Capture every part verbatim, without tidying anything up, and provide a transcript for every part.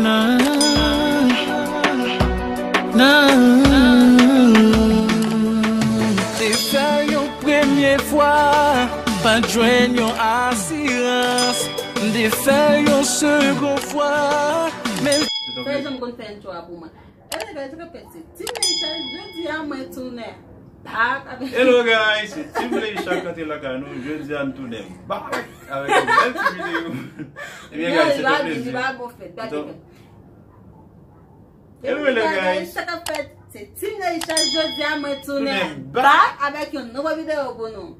Te fè yon premye fwa, pa t jwenn yon asirans. M te fè yon segon fwa, men Fè jan m konn fè entro a pou mwen. Ebyen, gade sa k ap fèt, se Team Leisha, jodi a mwen tounen back avèk Hello guys, se Team Leisha k antre lakay nou. Jodi a n tounen back avèk yon bèl ti videyo. Ebyen guys, se yon plezi. Hello, hello guys. Sa k ap fèt? Se Team Leisha, jodi a mwen tounen back avèk yon nouvo videyo pou nou.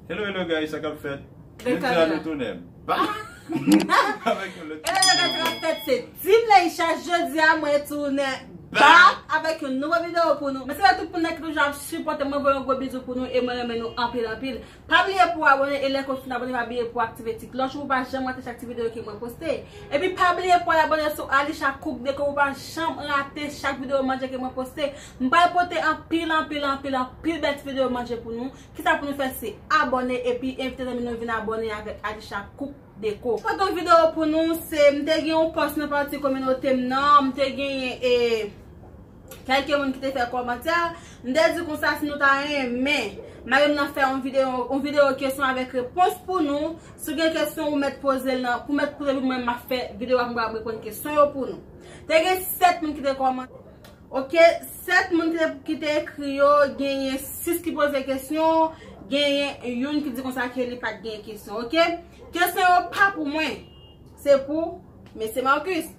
Hello, hello guys, sa k ap fèt? Jodi a nou tounen back avèk yon lòt videyo. Hello guys, sa k ap fèt? Se Team Leisha, jodi a mwen tounen back avèk yon nouvo videyo pou nou. Mèsi a tout moun nan ki toujou ap sipòte mwen, voye yon gwo bizou pou nou e mwen renmen nou anpil anpil. Pa bliye pou w abòne e lè ke w fin abòne, pa bliye pou w aktive ti klòch ou pa janm rate chak ti videyo ke mwen poste. Epi pa bliye pou w al abòne sou Alisha Cook Deco pou w pa janm rate chak videyo manje ke mwen poste. M pral pote anpil, anpil, anpil, anpil bèl ti videyo manje pou nou. Kisa pou nou fè se abòne epi envite zanmi nou vin abòne avèk Alisha Cook Deco. Pote yon videyo pou nou, se m te gen yon pòs nan pati kominote m nan, m te genyen e kèlke moun ki te fè kòmantè, m te di konsa si nou ta renmen mari m nan fè yon videyo, yon videyo kesyon avèk repons pou nou, si w gen kesyon ou mèt poze l nan, pou mèt poze pou mwen, m ap fè videyo a, m ap reponn kesyon yo pou nou. Te gen sèt moun ki te kòmante. Ok, sèt moun ki te, ki te ekri yo, genyen sis ki poze kesyon, genyen youn ki di konsa ke li pa t genyen kesyon, ok? Kesyon yo pa pou mwen, se pou mesye Marcus.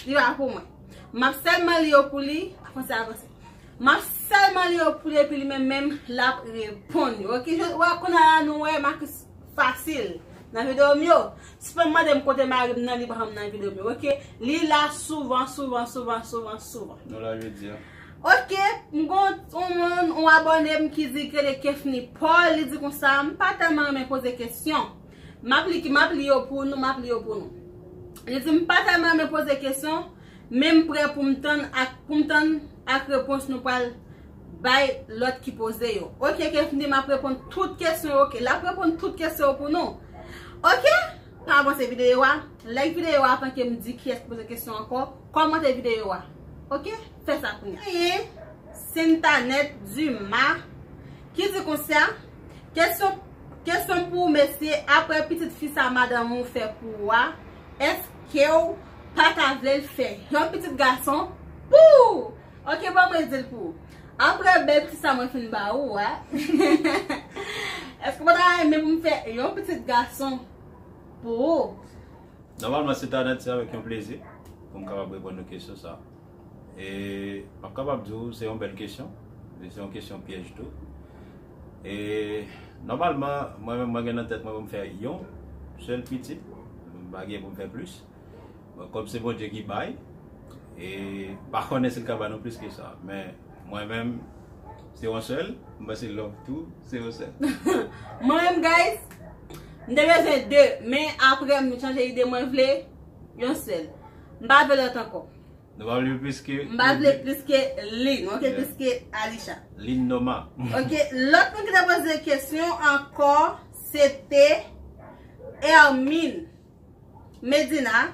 Li pa pou mwen. M ap sèlman li yo pou li. Avanse, avanse. M ap sèlman li yo pou li epi li menm menm l ap reponn yo. Ok, je, wè, kounye a la nou wè Marcus fasil nan videyo m yo. Sispann mande m kote mari m nan, li pa janm nan videyo m yo. Ok, li la souvan, souvan, souvan, souvan, souvan. Nou la jodi a. Ok, m gon yon moun, yon abòne m ki di ke li rele Kefni Paul, li di konsa, m pa tèlman renmen poze kesyon. M ap li, m ap li yo pou nou, m ap li yo pou nou. Li di, m pa tèlman renmen poze kesyon, men m prè pou m tann ak, pou m tann ak repons nou pral bay lòt ki poze yo. Ok, Kefni, m ap reponn tout kesyon yo, ok. L ap reponn tout kesyon yo pou nou. Ok? Pa avanse videyo a. Like videyo a, tanke m di kiyès ki poze kesyon ankò. Kòmante videyo a. Ok? Fè sa kounye a. Genyen Sentanèt Dima ki di konsa, kesyon, kesyon pou ou mesye, apre pitit fi sa madanm ou fè pou ou a, èske w pa ta vle l fè yon pitit gason pou ou? Ok, ban mwen di l pou ou. Apre bèl pitit sa mwen fin ba ou a, èske w pa ta renmen pou m fè yon pitit gason pou ou? Nòmalman, Sentanèt, se avèk yon plezi pou m kapab reponn nou kesyon sa. E m ap kapab di w, se yon bèl kesyon. E se yon kesyon pyèj tou. E nòmalman, mwen menm, mwen gen nan tèt mwen pou m fè yon sèl pitit. M pa gen pou m fè plis. Bon, kòm se Bondye ki bay, e m pa konnen si l ka ba nou plis ke sa. Men mwen menm, se yon sèl. M panse lòt tou, se yon sèl. Mwen menm, guys, m te bezwen de, men apre m chanje ide, mwen vle yon sèl. M pa vle lòt ankò. Nou pa vle plis ke M pa vle plis ke Lin, ok, Yeah. plis ke Alisha. Lin Noma. Ok, lòt moun ki te poze kesyon ankò, se te Hermine Medina.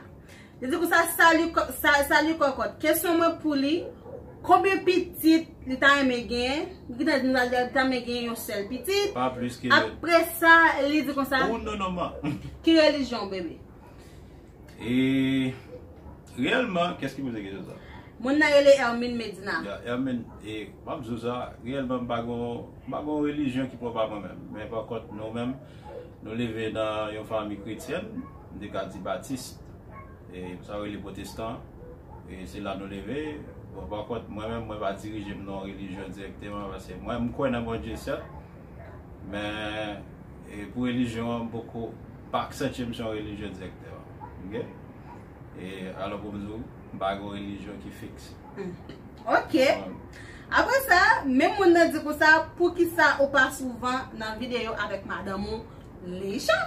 Li di konsa, "Salut, kò-, sa-, salut kòkòt. Kesyon mwen pou li, konbyen pitit li ta renmen genyen?" Li ta, li ta, li ta renmen genyen yon sèl pitit. Pa plis ke Apre sa, li di konsa, Uno Noma. "Ki relijyon, bebe?" E reyèlman, kiyès ki poze kesyon sa? Moun nan rele Hermine Medina. Ya, Hermine, e m ap di w sa, reyèlman, m pa gon, m pa gon relijyon ki pwòp a mwen menm. Men pa kont, nou menm, nou leve nan yon fanmi kretyèn, m te ka di batis, e sa yo rele pwotestan, e se la nou leve. Bon, pa kont, mwen menm, mwen pa dirije m nan yon relijyon dirèkteman, paske mwen, m kwè nan Bondye, sèt, men, e pou relijyon an, m poko pa santi m se yon relijyon dirèkteman. Ok? E alò pou m di w, m pa gen yon relijyon ki fiks. Hmm. Ok. Apre sa, menm moun nan di konsa, "Poukisa ou pa souvan nan videyo avèk madanm ou, Lisha?"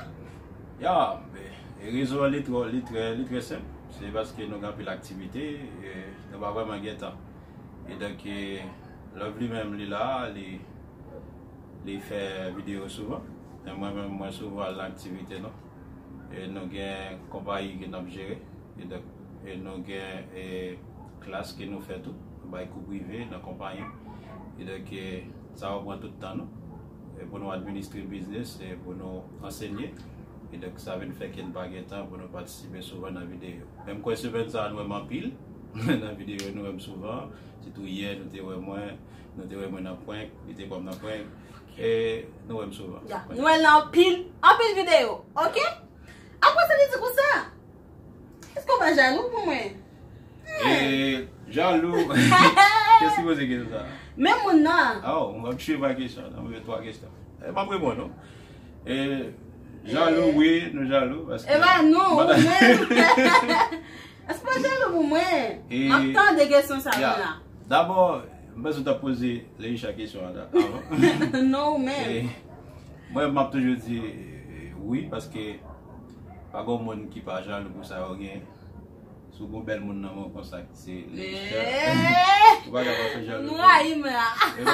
Ya, e, e rezon an li trè, li trè, li trè senp. Se paske nou gen anpil aktivite, e nou pa vrèman gen tan. E donk, e, Love li menm li la, li, li fè videyo souvan. Men mwen menm, mwen souvan al nan aktivite nou. E nou gen konpayi ke n ap jere. E donk, E nou gen e, klas ke nou fè tou, nou bay kou prive nan konpayi. E donk, e, sa va pran tout tan nou. E pou nou administre biznis, e pou nou ansenye. E donk, sa vin fè ke n pa gen tan pou nou patisipe souvan nan videyo. Men m kwè semèn sa a, nou wè m anpil nan videyo, nou wè m souvan. Sitou yè, nou te wè mwen, nou te wè mwen nan prank, li te pran m nan prank. E nou wè m souvan. Ya, nou wè l nan anpil, anpil videyo, oke? Apre sa, li di konsa, èske w pa jalou pou mwen? E, jalou. Kèsi poze kesyon sa? Men moun nan. Oh, m ap tchwe pa kesyon. Nan mwen twa kesyon. E, m ap reponn, non. E, jalou, wi, nou jalou. Paske e ba non, ou menm. Èske w pa jalou pou mwen? E, m ap tande kesyon sa yo la. Dabò, m panse w t ap poze Leisha kesyon an avan. Non, ou menm. E, mwen, m ap toujou di, e, wi, paske pa gen moun ki pa jalou pou sa yo gen. Si w gen bèl moun nan men w konsa ki se Leisha, ou pa ka pa fè jalou. Nou rayi m la. E pa,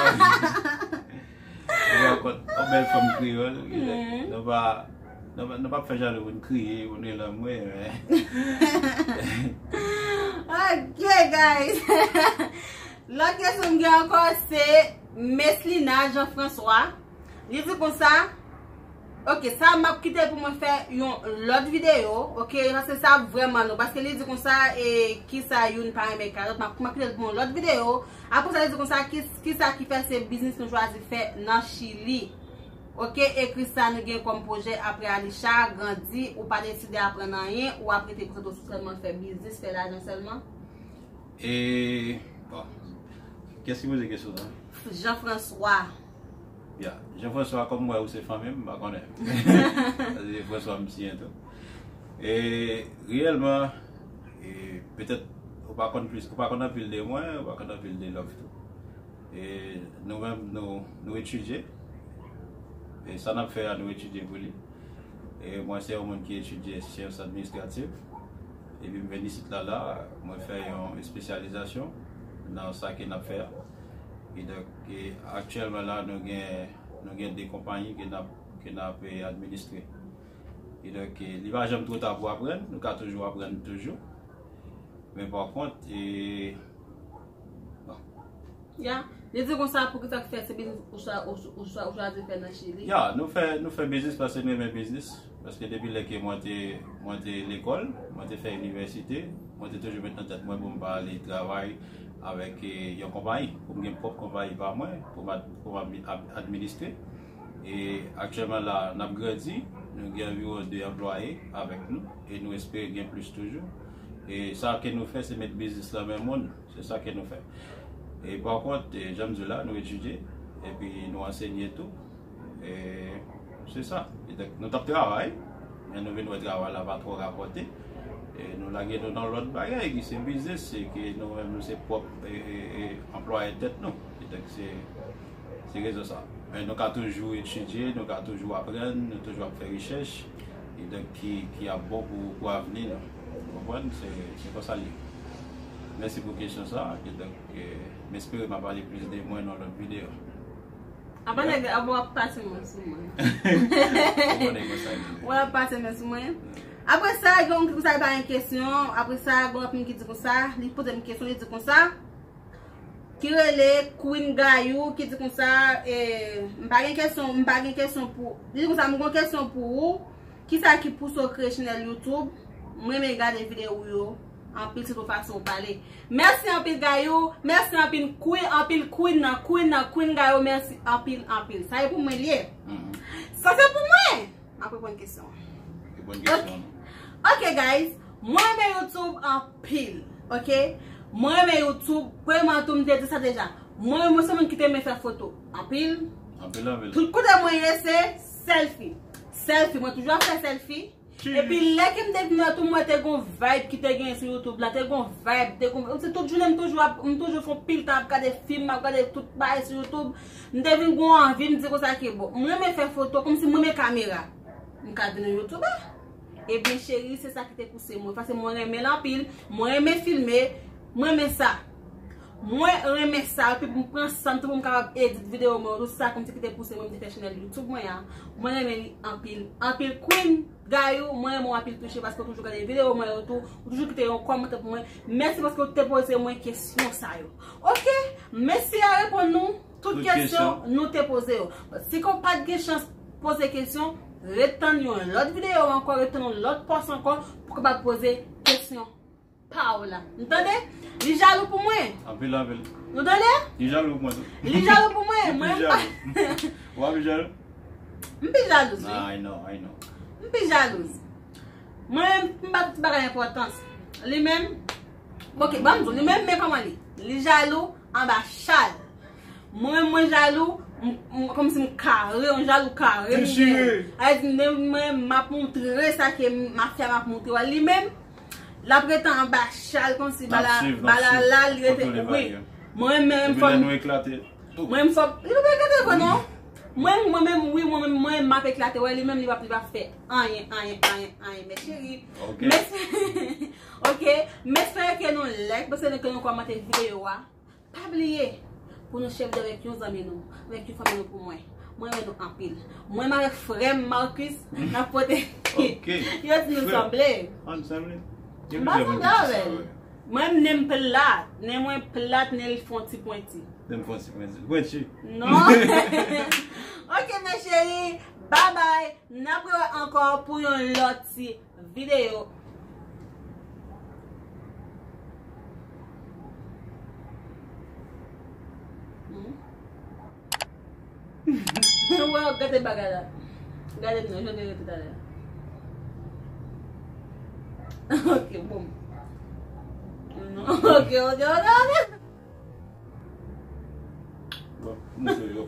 e pa kont yon bèl fanm kreyòl, nou pa, nou pa, nou pa fè jalou pou n kriye, pou n rele anmwe, men. Ok, guys. Lòt kesyon m gen ankò se Meslina Jean François. Li di konsa, ok, sa m ap kite pou mwen fè yon lòt videyo, ok, paske sa ap vrèman long, paske li di konsa, e, kisa youn pa renmen kay lòt, m ap, m ap kite l pou yon lòt videyo. Apre sa, li di konsa, ki, kisa ki fè se biznis nou chwazi fè nan Chili. Ok, e kisa nou gen kòm pwojè apre Alisha, grandi, ou pa deside aprann anyen, ou ap rete konsantre sou sèlman fè biznis, fè lajan sèlman? E, bon, kèsi poze kesyon sa? Jean François. Ya, Jean François, kòm m wè ou se fanmi m, m pa konnen. Sa se François m siyen tou. E, reyèlman, e, petèt, ou pa konn plis, ou pa konn anpil de mwen, ou pa konn anpil de Love tou. E, nou menm, nou, nou etidye. E, sa n ap fè a, nou etidye pou li. E mwen se yon moun ki etidye syans administrativ. Epi m vin isit la la, mwen fè yon espesyalizasyon nan sa ke n ap fè a. E donk, e aktyèlman la, nou gen, nou gen de konpayi ke n ap, ke n ap, e, administre. E donk, e, li pa janm twò ta pou aprann, nou ka toujou aprann toujou. Men pa kont, e, bon, Ya. Li di konsa, poukisa ki fè se biznis ou chwa-, ou, ou chwa-, ou chwazi fè nan Chili? Ya, nou fè, nou fè biznis paske nou renmen biznis. Paske depi lè ke mwen te, mwen te lekòl, mwen te fè inivèsite, mwen te toujou met nan tèt mwen pou m pa ale travay avèk, e, yon konpayi, pou m gen pwòp konpayi pa mwen, pou m ad-, pou m ad-, ad-, administre. E aktyèlman la, n ap grandi, nou gen anviwon de anplwaye avèk nou, e nou espere gen plis toujou. E sa ke nou fè, se met biznis lan men moun. Se sa ke nou fè. E pa kont, e, jan m di w la, nou etidye, epi nou ansenye tou. E se sa. E donk, nou t ap travay, men nou vin wè travay la pa twò rapòte. E nou lage nou nan lòt bagay, ki se biznis, se ke nou menm, nou se pwòp, e, e, e, anplwayè tèt nou. E donk, se, se rezon sa. Men nou ka toujou etidye, nou ka toujou aprann, nou toujou ap fè rechèch. E donk, ki, ki ap bon pou, pou avni nou. Ou konprann? Se, se konsa l ye. Mèsi pou kesyon sa. E donk, e, m espere m ap pale plis de mwen nan lòt videyo. Apa nèg, apa w ap pase men sou mwen? Ou konnen konsa l ye. W ap pase men sou mwen? Apre sa, gen yon ki di konsa, li pa gen kesyon. Apre sa, gen yon lòt moun ki di konsa, li poze m kesyon, li di konsa, ki rele Queen Gayou, ki di konsa, e, m pa gen kesyon, m pa gen kesyon pou, li di konsa, m gen yon kesyon pou ou, kisa ki pouse w kreye chanèl YouTube? M renmen gade videyo w yo, anpil sitou fason w pale. Mèsi anpil Gayou, mèsi anpil Queen, anpil Queen nan, Queen nan, Queen Gayou, mèsi anpil, anpil. Sa e pou mwen li ye. Sa se pou mwen. M ap reponn kesyon an. Reponn kesyon an. Ok, guys, mwen renmen YouTube anpil, ok? Mwen renmen YouTube, premyèman tou, m te di sa deja. Mwen, mwen se moun ki te renmen fè foto anpil. Anpil, anpil. Tout kote mwen ye, se selfie. Selfie, mwen toujou ap fè selfie. Epi lè ke m te vin wè tou, mwen te gon vibe ki te genyen sou YouTube la, te gon vibe, te gon, se tout jounen m toujou ap, m toujou fè yon pil tan ap gade fim, ap gade tout bagay sou YouTube. M te vin gon anvi, m di konsa ke bon, m renmen fè foto, kòmsi m renmen kamera. M ka vin yon youtubè. Ebyen cheri, se sa ki te pouse mwen. Paske mwen renmen l anpil, mwen renmen filme, mwen renmen sa. Mwen renmen sa, epi pou m pran san m tou pou m kapab edit videyo mwen yo, tout sa kòmsi ki te pouse mwen, m te fè chanèl YouTube mwen an. Mwen renmen li anpil, anpil. Queen Gayou, mwen renmen w anpil touche paske w toujou gade videyo mwen yo tou, ou toujou kite yon kòmantè pou mwen. Mèsi paske w te poze mwen kesyon sa yo. Oke, mesi a reponn nou tout kesyon nou te poze yo. Si ke w pa t gen chans poze kesyon, ret tann yon lòt videyo ankò, ret tann yon lòt pòs ankò pou w kapab poze kesyon pa w la. Nou tande? Li jalou pou mwen. Anpil, anpil. Nou tande? Li jalou pou mwen tou. Li jalou pou mwen. Mwen pi jalou. Ou pa pi jalou? M pi jalouz, wi. I know, I know. M pi jalouz. Mwen, m ba tout bagay enpòtans. Li menm, oke, ban m di w, li menm, men kòman li? Li jalou anba chal. Mwen, mwen jalou, m, m, kòmsi m kare, yon jalou kare m gen. Dechire. Sa vle di, mwen, mwen, m ap montre sa ke mafya m ap montre w. Li menm, l ap rete anba chal, kòmsi bala, bala la, li rete, wi. Mwen, menm, fò m, mwen, m fò, li pa eklate vre, non. Mwen, mwen menm, wi, mwen menm, mwen, m ap eklate. Wè, li menm, li p ap, li p ap fè anyen, anyen, anyen, anyen, mes chéries. Ok. Mes, ok, m espere ke nou like, m espere ke nou kòmante videyo a. Pa bliye pou nou share avèk yon zanmi nou, avèk yon fanmi nou pou mwen. Mwen renmen nou anpil. Mwen menm avèk frè m Marcus, n ap pote yo di nou sanble. Ann sanble. M pa sanble avè l. Mwen menm plat, nen mwen plat, nen l fè yon ti pwenti. Nen m fè yon ti pwenti. Pwenti. Non. Ok, mes chéries, bye bye. N ap rewè ankò pou yon lòt ti videyo. Hmm. Wè, gade bagay la. Gade m nan, jan li rete talè. Ok, bon. Non, ok, ok, ok, ok. Bon, m se yo.